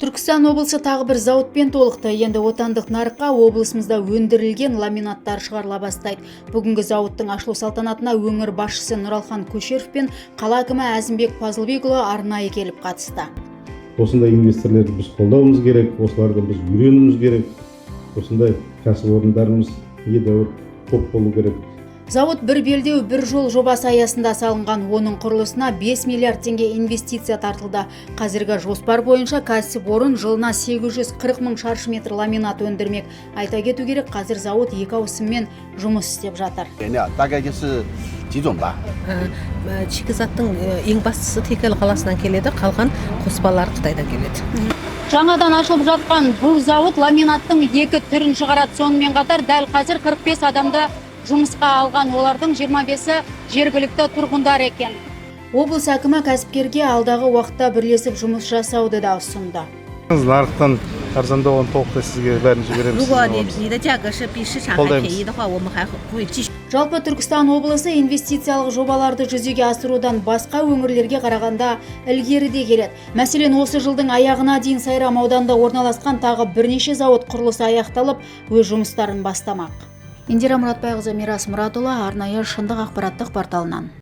Түркістан облысы тағы бір зауытпен толықты. Енді отандық нарыққа облысымызда өндірілген ламинаттар шығарыла бастайды. Бүгінгі зауыттың ашылу салтанатына өңір басшысы Нұралхан Көшеров пен қала әкімі Әзімбек Пазылбекұлы арнайы келіп қатысты. Осындай инвесторлерді біз қолдауымыз керек, осыларды біз үйренуіміз керек. Осындай кәсіпорындарымыз едәуір көп болу керек. Зауыт «Бір белдеу, бір жол» жобасы аясында салынған. Оның құрылысына 5 миллиард теңге инвестиция тартылды. Қазіргі жоспар бойынша кәсіпорын жылына 840 мың шаршы метр ламинат өндірмек. Айта кету керек, қазір зауыт екі ауысыммен жұмыс істеп жатыр. 原料大概就是几种吧。 Шикізаттың ең бастысы Текелі қаласынан келеді, қалған қоспалар Қытайдан келеді. Жаңадан ашылып жатқан бұл зауыт ламинаттың екі түрін шығарады. Сонымен қатар дәл қазір 45 адамды жұмысқа алған, олардың 25-і жергілікті тұрғындар екен. Облыс әкімі кәсіпкерге алдағы уақытта бірлесіп жұмыс жасауды да ұсынды. Нарықтан арзандауын толықтай сізге бәрін жібереміз. 如果你的价格是比市场还 Қолдаймыз. 便宜的话，我们还会继续。 Жалпы, Түркістан облысы инвестициялық жобаларды жүзеге асырудан басқа өңірлерге қарағанда ілгеріде келеді. Мәселен, осы жылдың аяғына дейін Сайрам ауданында орналасқан тағы бірнеше зауыт құрылысы аяқталып, өз жұмыстарын бастамақ. Индира Мұратбайқызы, Мирас Мұратұлы, арнайы «Шындық» ақпараттық порталынан.